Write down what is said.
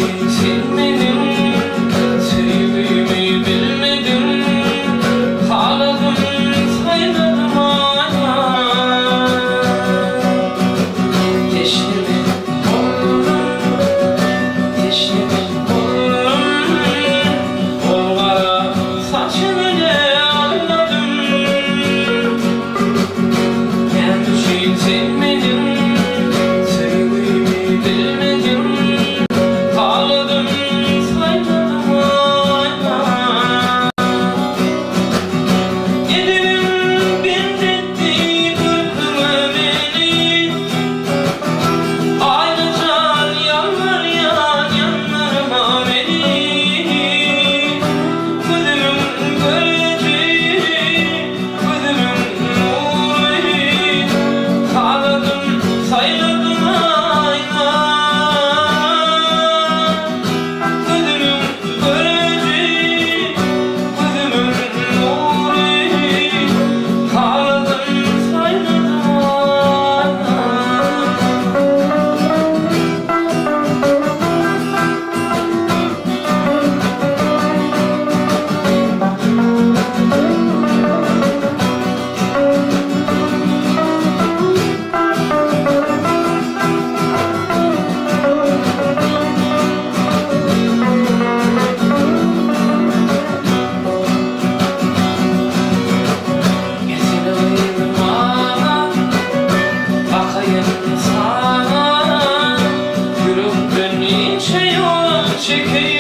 üçin sen meniň söýgimi bilmediň? Haladym, saýladym aýna. Teşne men boldum, teşne men boldum, Ol gara saçyny aldadym. Näme üçin sen meniň söýgimi bilmediň? Haladym, saýladym aýna. Edebim bent etdi görküňe meni. Aýna jan ýalbarýan ýandyrma meni. Gözümiň göreji, gözümiň nury. Haladym, saýladym aýna. Gözümiň göreji, gözümiň nury, Haladym, saýladym aýna. Gelsene gyzym maňa, bakaýyn saňa, Ýürekden inçe ýol çekeýin.